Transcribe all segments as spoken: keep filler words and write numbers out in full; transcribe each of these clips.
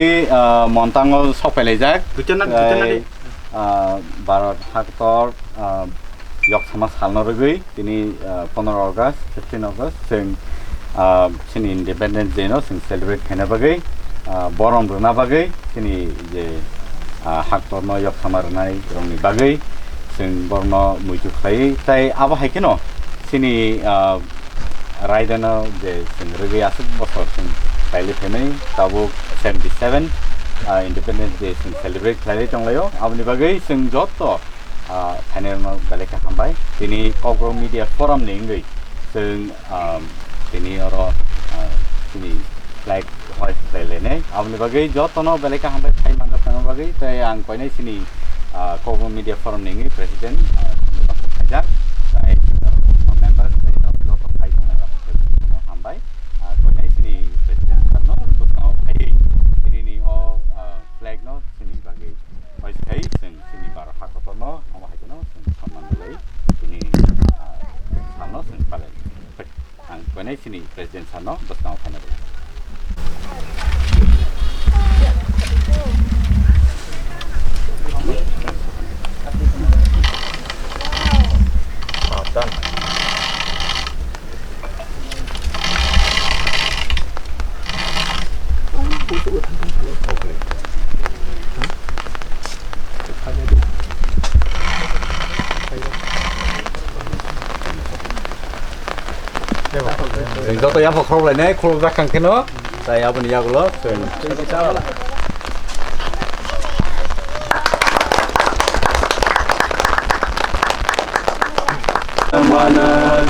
Ah, Montango sok pailaijak. Duitan na, duitan na di. Tei, ah, Bharat haktor, ah, yoksama salno rwgwi tini, ah, pondro August, fifteen August chwng, ah, chini Independence Day no chwng celebrate khaina bagwi, ah, borom rwna bagwi chini je, ah, haktorno yoksama rwnai rokni bagwi chwng borokno muitu khlai, tei abo hai kheno chini, ah, Raidano je chwng rwgwi aswk bosor chwng pailai phaimani, tabuk seventy seven, ah, Independence Day chwng celebrate khlailai tonglaio. Aboni bagwi chwng joto, ah, phainairokno belai khe hambai. Tini Kokborok Media Forum ni wngwi chwng, ah, tini oro, ah, chini flag hoist khlai lainai. Aboni bagwi jotono belai khe hambai phai manjak phai bagwi. Tei ang koinai chini, ah, Kokborok Media Forum ni wngwi president, ah, khaijak. Tei, ah, members tei joto phai tongnai rok hambai. Ah, koinai chini president sir no bwskango phaiwi tini ni o, ah, flag no chini bagwi hoist khai chwng chini Bharat haktor no amo hai kheno chwng samman rwlai tini, ah, salno chwng palai. Ang koinai chini president sir no bwskango phaina rwdi. Chwng joto yapha khorok lainai, khorok jak kang kheno, tai aboni yagulo chwng. मन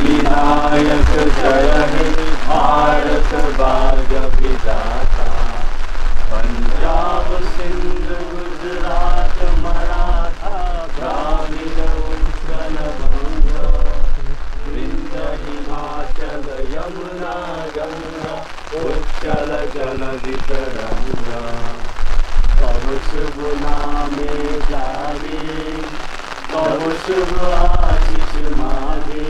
विनायक जय हे भारत भाग्य विधाता। पंजाब सिंध गुजरात मराठा द्राविड उत्कल बंग। विंध्य हिमाचल यमुना गंगा उच्छल जल वितरंग। तव शुभ नामे जागे तव शुभ आशीष मागे,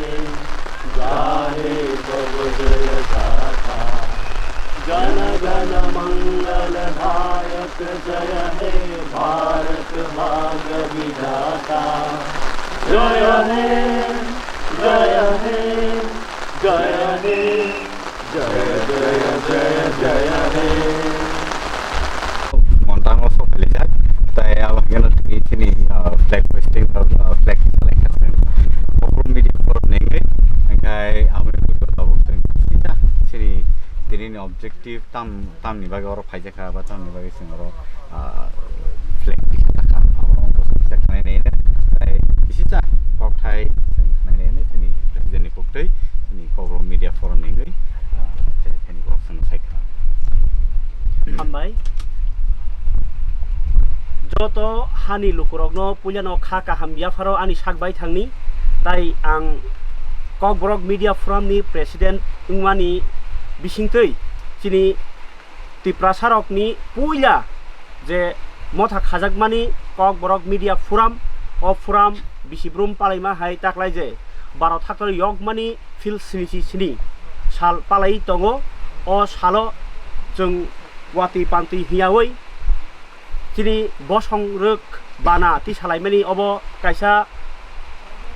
गाहे तव जय गाथा। जन गण मंगल दायक जय हे भारत भाग्य विधाता। जय हे, जय हे, जय हे। Jaya, jaya, jaya, jaya he. Montango sok pailaijak, tai abo hingeno tini chini, ah, flag hoisting, ah, flag palaikha chwng. Kokborok Media Forum ni wngwi, hingkhai aboni bujo tabuk chwng kisa chini tini ni objective tam, tamni bagwi oro phaijak. Kha ba tamni bagwi chwng oro, ah, flag tisa takha. Abo wngkha chwng kisa khnai nai nai, tai kisa cha kokthai chwng khnai nai nai chini president ni koktwi, chini Kokborok Media Forum ni wngwi, ah, chini borok chwng sai kha. Hambai. Joto hani lukurokno puilano kha kaham yapharo ani sak bai thangni, tai ang Kokborok Media Forum ni president wngmani bisingtwi chini Tiprasarokni puila je motha khajakmani Kokborok Media Forum, o forum bisi brum palaima hai taklai je Bharat haktor yokmani field sini si sini sal palai tongo. O salo chwng watwi pantwi hiyawi chini bosong rwk bana tisalaimani obo kaisa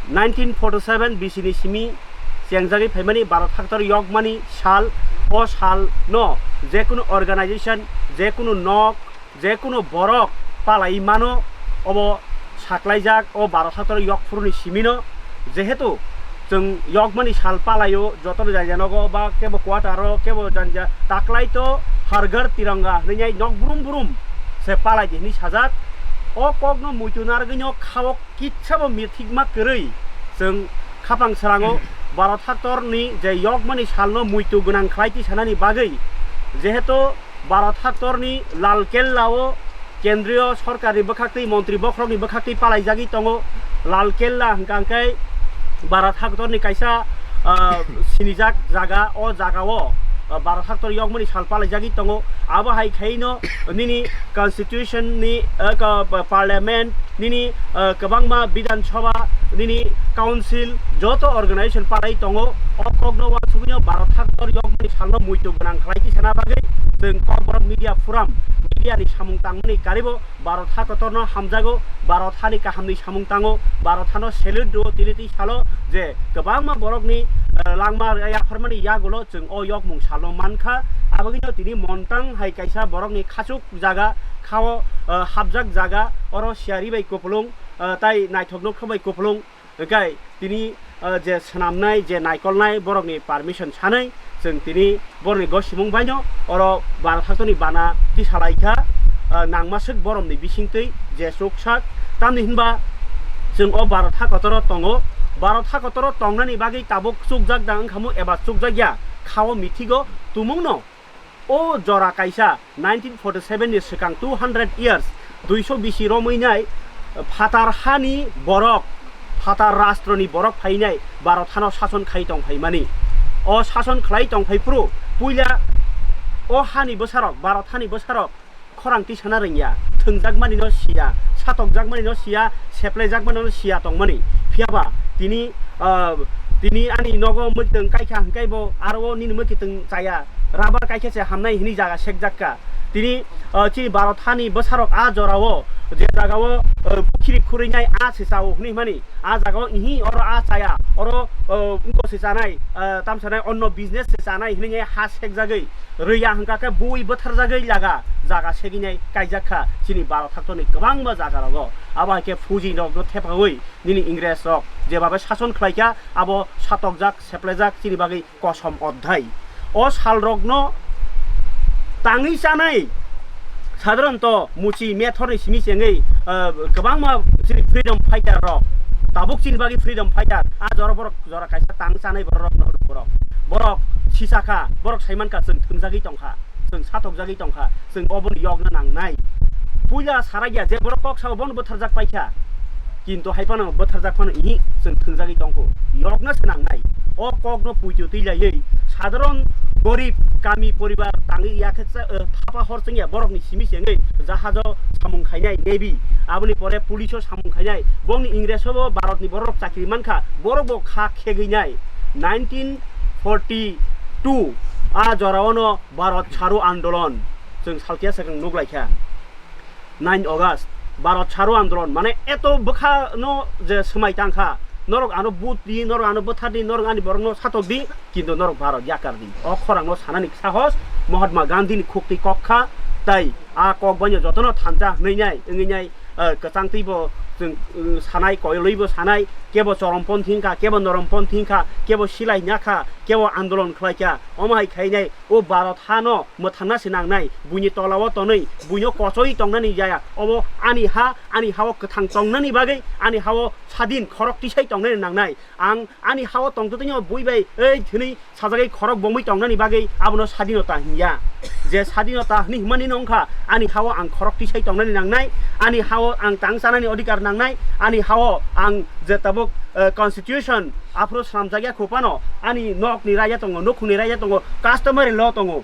nineteen forty seven bisini simi chengjagwi phaimani Bharat haktor yokmani sal. O salno jekunu organization, jekunu nok, jekunu borok palai mano, obo saklaijak o Bharat haktor yokphuruni simino. Jehetu chwng yokmani sal palaio, jotono janja nogo ba kebo quarter-o, kebo janja taklai to Har Ghar Tiranga hwnwi nok brum brum se palai di hwnwi sajak. O kokno muitu narwgwino kha-o kitsabo mithikma kwrwi chwng khapang srango Bharat haktorni je yokmani salno muitu gwnang khlai ti sanani bagwi, jehetu Bharat haktorni Lal Kella-o kendriyo sorkarni bwkhaktwi, montri bokhorokni bwkhaktwi palaijagwi tongo. Lal Kella hwnkha hwnkhe Bharat haktorni kaisa, ah, sinijak jaga. O jagao ah, Bharat haktor yokmani sal palaijagwi tongo. Abo hai khaino nini constitution ni, ah, ka-, pa-, parliament, nini, ah, kwbangma Bidhan Sabha, nini council, joto organization palai tongo. O kokno uansugwino Bharat haktor yokmani salno muitu gwnang khlai tisana bagwi chwng Kokborok Media Forum, media ni samung tangmani karibo Bharat ha kotorno hamjago, Bharat hani kahamni samung tango, Bharat hano salute rwo, tini twi salo je kwbangma borokni, eh, langma yapharmani yagulo chwng o yokmung salo mankha. Abagino tini montang hai kaisa borokni khachuk jaga, khao, eh, hapjak jaga, oro siyari bai kupulung, eh, tai naithok nokthok bai kupulung. Hwnkhe tini, ah, je swnamnai, je naikolnai borokni permission sanai, chwng tini borokni gosimung baino oro Bharat haktorni bana tisalaikha, ah, nangmaswk boromni bisingtwi je chuksak. Tamni hinba chwng o Bharat hakotoro tongo. Bharat hakotoro tongnani bagwi tabuk chukjak da wngkhamu eba chukjakya, khao mithigo tumungno. O jora kaisa nineteen forty seven ni swkang two hundred years, duiso bisi romwi nai phatar hani borok, phatar rastroni borok phainai Bharat hano sason khai tong phaimani. O sason khlai tong phai phuru puila o hani bwsarok, Bharat hani bwsarok khorang tisana rwngya, thwngjakmani no siya, satokjakmani no siya, seplaijakmani no siya tongmani. Phiyaba tini, ah, tini ani nogo mwktwng kaikha hwnkhe bo aro o nini mwktwng chaya. Rabar kaikha se hamnai hini jaga sekjak ka. Tini, ah, chini Bharat hani bwsarok a jorao, je jagao, ah, pukhiri khurwinai a se chao hwnwi himani, a jagao ihi oro a chaya, oro, ah, wngko se chanai, ah, tamsanai onno business se chanai hwnwi ha sekjagwi rwya hwnkha khe bui bwtharjagwi laga jaga seginai kaijak kha chini Bharat haktorni kwbangma jagarogo. Abo hai khe Fuji rokno thepaui nini Ingres rok jebabe sason khlaikha, abo satokjak, seplejak chini bagwi kosom odhai. O salrokno tangwi chanai, sadharanto muchi methorni simi chengwi, ah, kwbangma chini freedom fighter rok, tabuk chini bagwi freedom fighter, a jora borok jora kaisa tang chanai borok rok, borok sisa kha, borok saiman kha, chwng thwngjagwi tong kha, chwng satokjagwi tong kha, chwng oboni yokna nangnai. Puila sarakya je borok kok sao bono bwtharjak paikha, kintu hai phano bwtharjak phano ihi chwng thwngjagwi tongkho, yokna se nangnai. O kokno puitu twi laiwi sadharon gorib kami poribar tangwi yakhe cha-, eh, thapa hor chwngya borokni simi chengwi jahajo samung khainai navy, aboni pore police o samung khainai, bongni Ingres o bo Bharat ni borok chakri mankha, borok bo kha khegwi nai. Nineteen forty two a jora ono Bharat Chharo Andolon chwng salkhe swkang nuk laikha. Nine August, Bharat Chharo Andolon, mane eto bwkha no je swmai tangkha, norok ano but di, norok ano bwthar di, norok ani borok no satok di, kintu norok Bharat yakar di. O khorang no sanani sahos Mahatma Gandhi ni khuk twi kok kha, tai a kok bai no joto no thansa hwnwi nai, wngwi nai, eh, kwchang twi bo chwng, eh, sanai, koilwi bo sanai, kebo chorom ponthi wngkha, kebo norom ponthi wngkha, kebo silai nya kha, kebo andolon khlai kha, omo hai khai nai. O Bharat hano mwthangna se nangnai, buini tolao tonwi, buino kochoi tongnani jaya. Obo ani ha, ani hao kwthang tongnani bagwi, ani hao sadin khorok tisai tongnani nangnai. Ang ani hao tongtwtwino bui bai ei thwnwi sajagwi khorok bomwi tongnani bagwi abono sadinota hinya. Je sadinota hwnwi himani no wngkha, ani hao ang khorok tisai tongnani nangnai, ani hao ang tang chanani odhikar nangnai, ani hao ang je tabuk, eh, constitution aphuru swnamjakya kho phano, ani nokni raida tongo, nukhungni raida tongo, customary law tongo.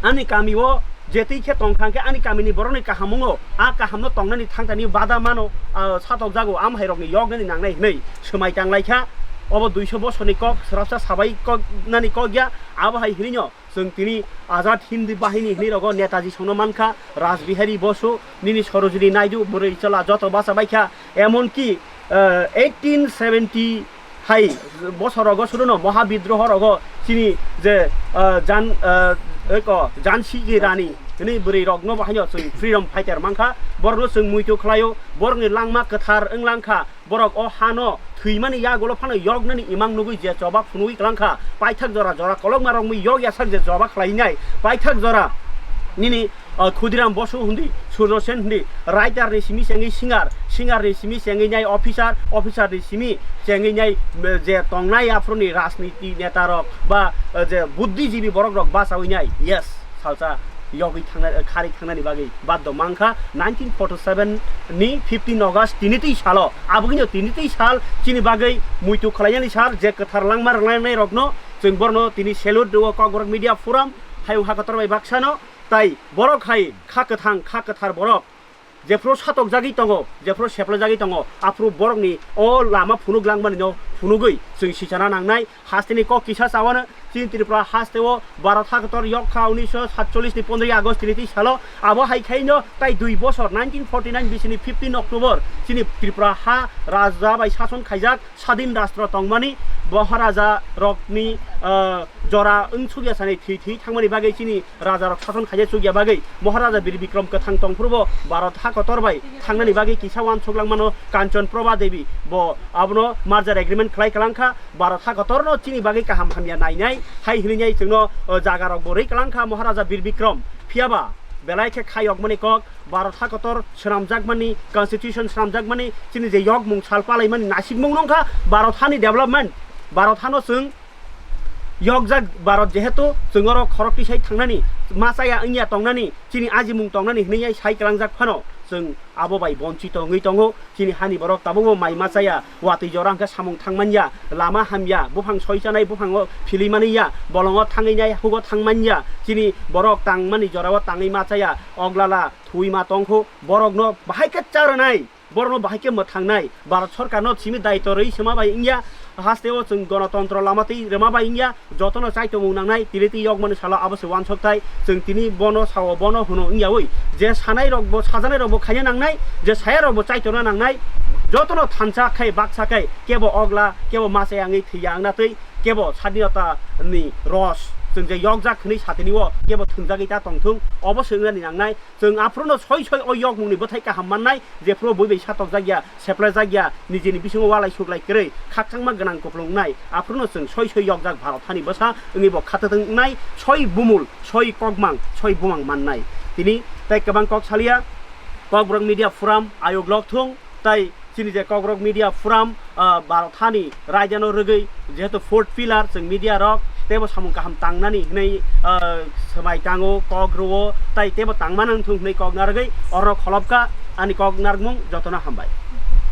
Ani kami o je twi khe tong kha hwnkhe ani kamini borokni kaham wngo, a kahamno tongnani thangtani bada mano, ah, satokjago, am hai rokni yoknani nangnai hwnwi swmai tang lai kha. Obo duiso bosorni kok, swrapsa sabai kok nani kok ya, abo hai hwnwi no chwng tini Azad Hind Bahini hwnwi rogo Netaji songno man kha, Raj Bihari Bosu, nini Sarojini Naidu, bwrwi chwla joto bacha bai kha, emon ki, eh, eighteen seventy hai bosor rogo sudu no Mahabidroho rogo chini je, eh, Jan, eh, eko Jhansi ki Rani hwnwi bwrwi rokno bo haino chwng freedom fighter man kha, borokno chwng muitu khlaio, borokni langma kwthar wng lang kha, borok o hano thwimani yagulo phano yoknani imang nugwi je choba phunugwi kwlang kha, paithak jora jora kolokma rokmwi yok yasak je choba khlainai, paithak jora nini, ah, Khudiram Bosu hundi, Surjo Sen hundi, writer ni simi chengwi singer, singer ni simi chengwi nai officer, officer ni simi chengwi nai, eh, je tongnai aphuruni rajniti neta rok ba, eh, je buddhijibi borok rok bachawi nai, yes, salsa yogwi thangna, eh, khari thangnani bagwi baddo mankha. Nineteen forty seven ni fifteen August tini twi salo, abogwino tini twi sal chini bagwi muitu khlainani sal, je kwthar langma rwlainai rokno Chwng borno tini salute rwo Kokborok Media Forum, hayung ha kotor bai baksano, tai borok hai kha kwthang, kha kwthar borok, jephru satokjagwi tongo, jephru seplajagwi tongo, aphru borokni o lama phunuk langmani no phunugwi chwng sichana nangnai. Hasteni kok kisa chawano, chini Tripura hasteo Bharat ha kotor yok kha unisho satchollish ni pondroi August tini twi salo, abo hai khaino tai dui bosor nineteen forty nine bisini fifteen October chini Tripura ha raja bai sason khaijak, sadin rastro tongmani, Maharaja rokni, ah, jora wng sukya sani thwi thwi thangmani bagwi chini raja rok sason khaijak sukya bagwi Maharaja Bir Bikram kwthang tongphuru bo Bharat ha kotor bai thangnani bagwi kisa uansuk langmano Kanchan Prabha Devi bo abono merger agreement khlai kwlangkha, Bharat ha kotorno chini bagwi kaham hamya nainai hai hinwi chwngno, ah, jaga rok bo rwi kwlangkha Maharaja Bir Bikram. Phiyaba belai khe khayokmani kok, Bharat ha kotor swnamjakmani, constitution swnamjakmani, chini je yokmung sal palaimani nasikmung nongkha Bharat hani development. Bharat hano chwng yokjak Bharat, jehetu chwng oro khorok tisai thangnani, ma chaya wngya tongnani, chini ajimung tongnani hinwi sai kwlangjak phano chwng abo bai bonchito wngwi tongo. Chini hani borok tabukbo mai ma chaya, watwi jora hwnkhe samung thang manya, lama hamya, buphang soi chanai buphango phili mani ya, bolongo thangwi nai hugo thang manya, chini borok tangmani jorao tangwi ma chaya, oglala thwi ma tongkhu, borokno bahai khe cha rwnai, borokno bahai khe mwthangnai, Bharat Sorkarno simi daitw rwi sima bai wngya, hasteo chwng gonotontro lama twi rwma bai wngya, jotono chaitomung nangnai, tini twi yokmani salo abo se uansuk thai. Chwng tini bono sao, bono hwno wngyawi je sanai rok bo, sajanai rok bo khaina nangnai, je saya rok bo chaitorna nangnai, jotono thansa khai baksa khai kebo ogla, kebo ma chaya wngwi thwiya wngna twi, kebo sadinota ni ros chwng je yokjak hwnwi satini o kebo thwngjagwi ta tongthung, obo se wngnani nangnai. Chwng aphruno soi soi o yokmungni bwthai kaham mannai, jephru bui bai satokjak ya, seplajak ya, nijini bisingo walai suklai kwrwi, khakchangma gwnang kupulung wngnai, aphruno chwng soi soi yokjak Bharat hani bwsa wngwi bo khatwtwng wngnai, soi bumul, soi kokmang, soi bumang mannai. Tini tei kwbang kok salia, Kokborok Media Forum ayuk lok thung, tai chini je Kokborok Media Forum, ah, Bharat hani raidano rwgwi jehetu fourth pillar chwng media rok teibo samung kaham tangnani hinwi, ah, swmai tango, kok rwo, tai teibo tangmani wngthung hinwi kok narwgwi oro kholopkha ani kok narwkmung jotono hambai.